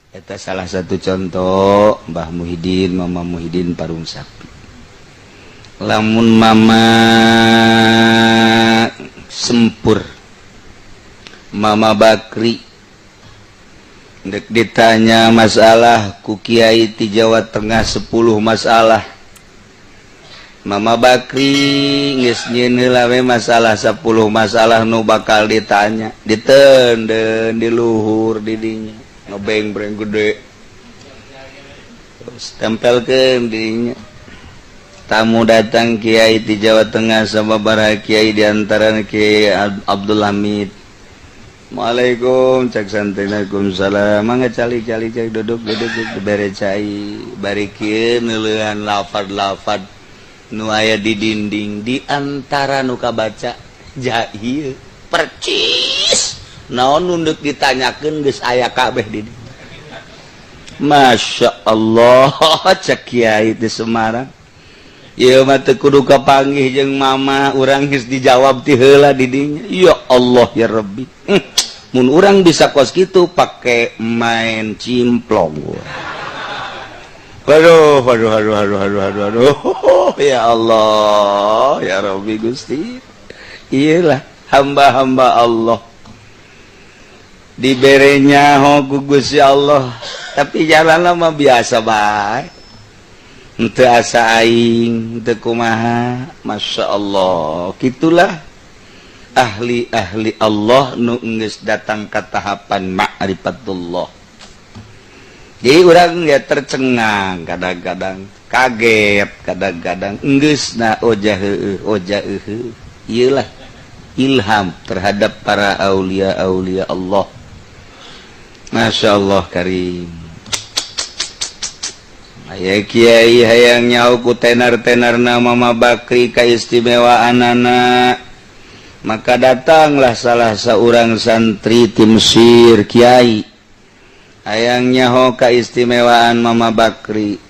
Eta salah satu contoh Mbah Muhyiddin, Mama Muhyiddin Parung Sapi. Lamun Mama Sempur, Mama Bakri dek ditanya masalah ku Kiai di Jawa Tengah 10 masalah, Mama Bakri geus nyieun heula we masalah 10 masalah nu bakal ditanya, ditenden di luhur didinya, ngebeng-breng gede, terus tempelkeun didinya. Tamu datang, Kiai di Jawa Tengah sama para Kiai, diantara Kiai Abdul Hamid. "Assalamualaikum," cek santri. "Waalaikumsalam, mangga calik, calik, calik, duduk, duduk, duduk." Bere cai, bari kieu neuleuhan lafad-lafad nu aya di dinding. Di antara nu kabaca jahil percis naon nu deuk ditanyakeun geus aya kabeh di dieu. "Masya Allah," cek Kiai di Semarang, "ieu mah teu kudu kapanggih jeung mama urang, geus dijawab ti heula di dinya." Ya Allah ya Rabbi. Mun urang bisa kos kitu, pake main cimplong. Aduh, aduh, aduh, aduh, aduh, aduh, aduh, ya Allah ya Rabbi Gusti. Iyalah hamba-hamba Allah diberenya ho ku Gusti Allah, tapi jalan mah biasa bae, henteu asa aing teu kumaha. Masya Allah, gitulah ahli-ahli Allah nu geus datang ke tahapan ma'rifatullah. Jadi urang ya tercengang kadang-kadang, kaget kadang-kadang, enggeus na ojah heueuh, ojah heueuh. Iyalah ilham terhadap para aulia-aulia Allah. Masya Allah Karim. Aya kiai hayang nyaho ku tenar-tenar Mama Bakri kaistimewaan anak, maka datanglah salah seorang santri ti Mesir, kiai hayang nyaho keistimewaan Mama Bakri.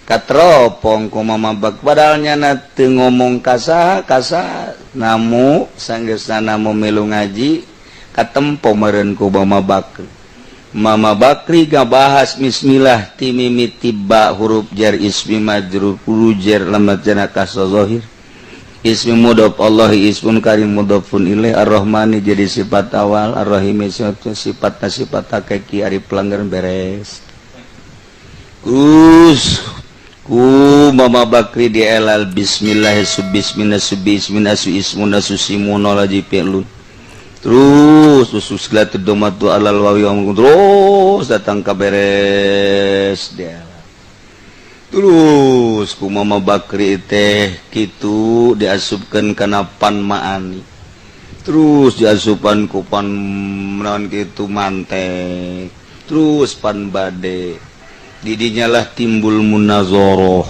Katropong ku Mama Bakri, padahal nyana teu ngomong kasaha kasaha, namu sanggeusna namu milu ngaji, katempo meureun ku Mama Bakri. Mama Bakri ngabahas bismillah ti mimiti ba huruf jar ismi majrur, huruf jar lamat jana kasra zahir, ismi mudhof, Allah ismun karim mudhofun ilaih, ar-rahmani jadi sifat awal, ar-rahim sifat sifat sifat hakiki, ari pelanggaran beres. Terus ku Mama Bakri dielal bismillah subismillah subismillah su ismun su simun lagi fi'lun, terus usus domatu alal wawi, terus datang ke beres dia. Terus ku Mama Bakri teh kitu diasupkeun kana pan maani, terus diasupan ku pan naon kitu mantek, terus pan bade didinyalah timbul munazoroh.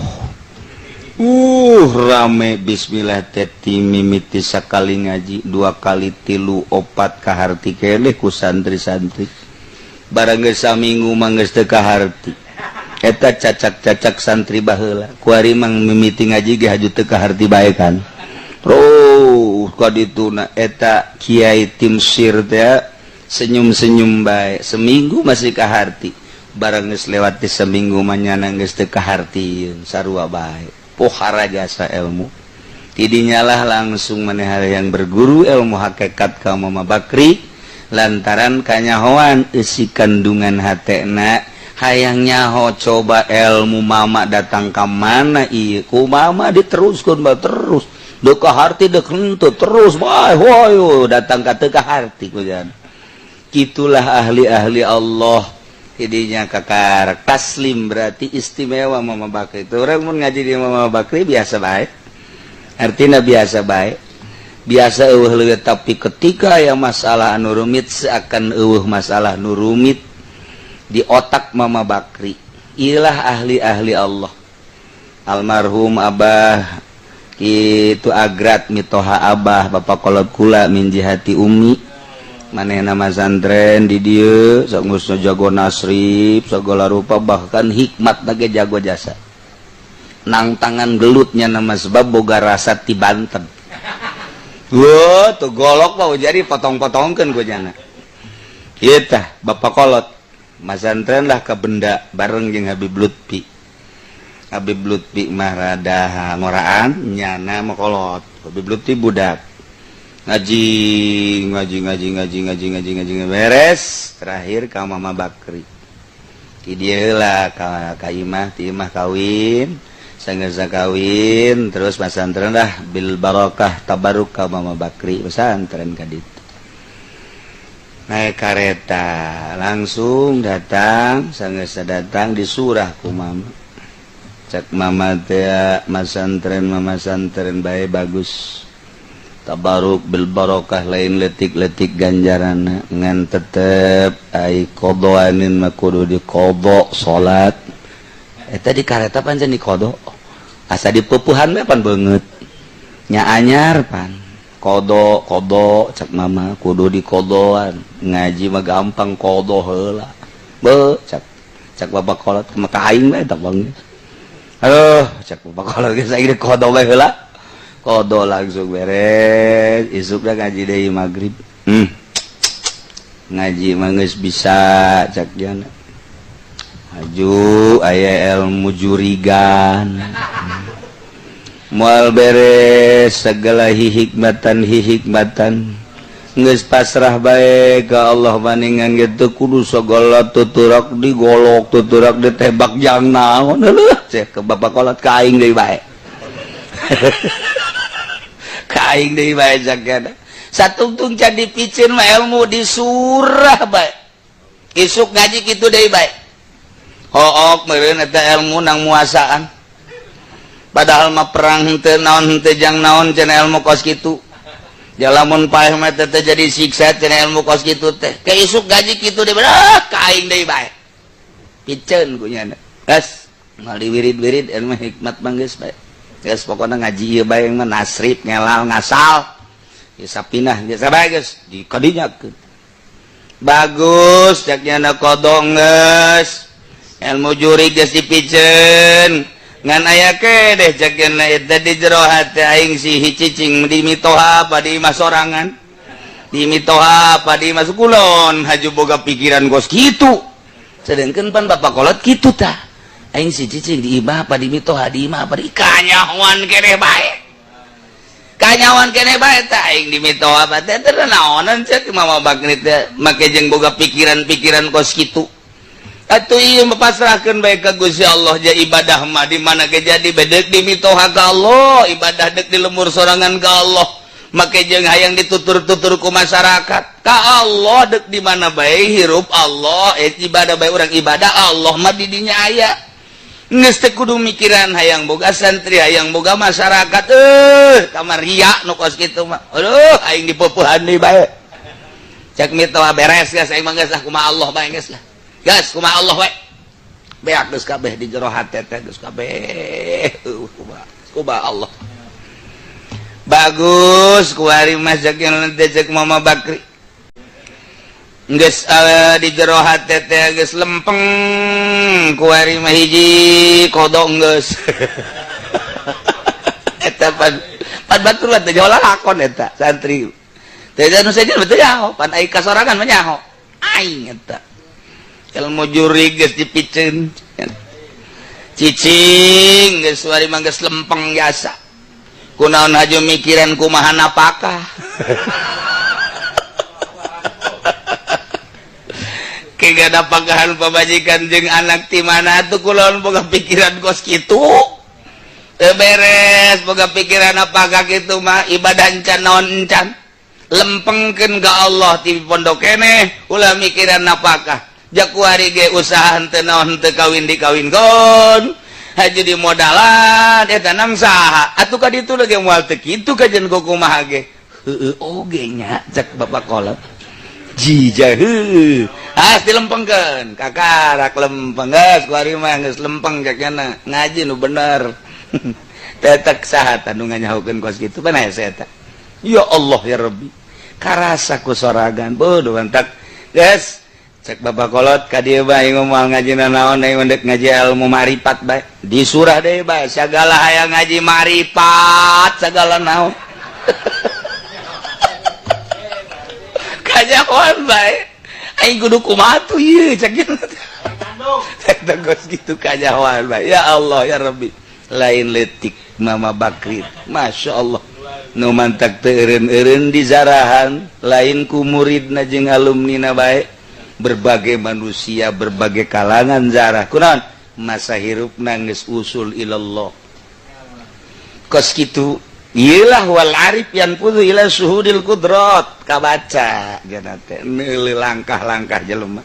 Rame bismillah teh mimiti sakali ngaji, dua kali, tilu, opat, kaharti keleh ku santri-santri. Barang geus saminggu mah geus teu kaharti. Eta cacak-cacak santri baheula kuari mang mimiti ngaji ge haju teu kaharti bae kan. Terus ka dituna eta kiai ti Mesir teh senyum-senyum bae, seminggu masih kaharti. Barang geus lewat di seminggu mah nyana geus teu kaharti, sarua bae, pohara jasa ilmu. Tidinyalah langsung maneh yang berguru ilmu hakikat ka Mama Bakri lantaran kanyahoan isi kandungan hatena, hayang nyaho coba ilmu mama datang ke mana ieu. Ku mama diteruskeun ba, terus dek kaharti dek henteu, terus bae hoyo datang ka teu kaharti ku jan. Gitulah ahli-ahli Allah. Idinya kakar taslim, berarti istimewa Mama Bakri itu. Orang mun ngaji di Mama Bakri biasa baik, artinya biasa baik, biasa eueuh leuwih, tapi ketika yang masalah anu rumit, seakan eueuh masalah nu rumit di otak Mama Bakri. Ilah ahli-ahli Allah. Almarhum Abah itu agrat mitoha Abah, bapak kolot kula min jihati umi, maneh nama santren di dieu sok geus jago nasrib segala rupa, bahkan hikmat lagi jago jasa nang tangan gelutnya nama, sebab boga rasa ti Banten. Wah, tuh golok mau jadi potong-potongkeun ku jana. Kita bapak kolot. Masantren lah ke benda bareng jeung Habib Lutfi. Habib Lutfi mah rada ngoraan, nyana mah kolot. Habib Lutfi budak ngaji, ngaji, ngaji, ngaji, ngaji, ngaji, ngaji, beres, terakhir ka Mama Bakri. Ti dieu heula ka imah, ti imah kawin, sanggeus kawin terus pesantren lah bil barokah tabaruk ka Mama Bakri, pesantren ka ditu. Naik kareta langsung datang, sanggeus datang disurah ku mama. Cek mama teh, masantren, mama santren bae bagus, tabaruk bil barokah, lain letik-letik ganjaran, ngan tetep ai qodoanin mah kudu diqodo salat. Eta di kareta pancen diqodo, asa dipupuhan we pan beungeut nya anyar pan qodo. Qodo cek mama kudu dikodoan, ngaji mah gampang, qodo heula. Be cek cek bapak kolot maka aing we eta bang. Aduh, cek bapak kolot geus aing qodo we heula. Qodo langsung beres, isuk dah ngaji deui maghrib. Ngaji mah geus bisa cek jana. Maju aya ilmu jurigan moal beres, segala hikmatan hikmatan geus pasrah bae ka Allah maningan gitu. Kudu segala tuturak digolok, tuturak ditebak, jang naon heuh cek ke bapak kolot, ka aing deui bae, ka aing deui bae. Cak satungtung can dipiceun mah ilmu disurah bae. Isuk ngaji kitu deui bae, hook meureun eta ilmu nang muasaan, padahal mah perang henteu naon, henteu jang naon cenah ilmu kos kitu. Ja lamun paeh mah teh jadi siksa cenah ilmu kos kitu teh. Ke isuk gaji kitu deui, ah ka aing deui bae, piceun ku nyana. Geus moal diwirid-wirid ilmu hikmat mah, geus bae, geus pokona ngaji ieu bae mah nasrib ngelal ngasal ya sapinah geus bae, geus dikadinyakeun. Bagus cek nyana, kodong geus, ilmu juri geus dipiceun, ngan aya kedeh cek nyana eta di jero hate aing si cicing di mitoha apa di imah sorangan, di mitoha apa di imah kulon, haju boga pikiran kos kitu. Sedangkan pan bapak kolot kitu tah, aing si cicing di imah apa di mitoha, di imah apa di kanyahoan keneh bae, kanyahoan keneh bae tah aing di mitoha apa teh teu naonan cek Mama Bakri teh, make jeung boga pikiran-pikiran kos kitu. Atuh ieu mapasrahkeun bae ka Gusti Allah. Ja ibadah mah di mana ge jadi bedek, di mitoha ka Allah ibadah, dek di lembur sorangan ka Allah, make jeung hayang ditutur-tutur ku masyarakat ka Allah. Dek di mana bae hirup Allah, eh ibadah bae urang, ibadah Allah mah di dinya aya. Geus teu kudu mikiran hayang boga santri, hayang boga masyarakat, eh kamar ria nu kos kitu mah. Aduh, aing dipupuhan deui bae cek mitoha, beres geus aing mah, geus lah, kumaha Allah bae, geus lah, gas kumaha Allah we. Beak geus kabeh di jero hate teh, geus kabeh kumaha kumaha Allah. Bagus kuari mah cek cek Mama Bakri, geus di jero hate teh geus lempeng kuari mah, hiji kodong geus eta. Pan pan batur teh jauh lakon eta santri teh nu sejen betul nyaho, pan ai kasorangan mah nyaho aing eta ilmu juri geus dipiceun cicing, geus wari mah geus lempeng jasa, kunaon haju mikiran kumaha napakah. Kega napakahan pamajikan jeung anak ti mana atuh, kulaon boga pikiran kos kitu. Teu beres boga pikiran apakah kitu mah, ibadah encan, naon encan, lempengkeun ka Allah ti pondok keneh, ulah mikiran napakah. Jakuari ge usaha henteu naon, henteu kawin dikawinkeun haji di modalan eta nang saha atuh ka ditu lagi, moal teu kitu kajen kumaha ge. Heueuh oge nya cek bapak kolot jija, heueuh ah dilempengkeun kakarak lempeng, geus kuari mah geus lempeng cek nya, ngaji nu bener. Tetek saha tah nu nganyahokeun kos kitu pan aya eta. Ya Allah ya Rabbi, karasa ku soragan bodoh mantak geus cek bapak kolot ka dieu bae, moal ngaji naon, aing ndek ngaji ilmu marifat bae. Di surah deui bae sagala hayang ngaji marifat segala naon, kanyahoan bae. Aing kudu kumaha tuh ieu, cek eta geus kitu kanyahoan bae. Ya Allah, ya Rabbi, lain letik Mama Bakri, Masya Allah, nu mantak teu eureun-eureun di zarahan lain ku muridna jeung alumnina bae, berbagai manusia, berbagai kalangan zarah. Kunaon? Masa hirup geus usul ilallah kos kitu. Iyalah, wal arif yanfudzu ila syuhudil qudrat, kabaca teh langkah-langkah jelema.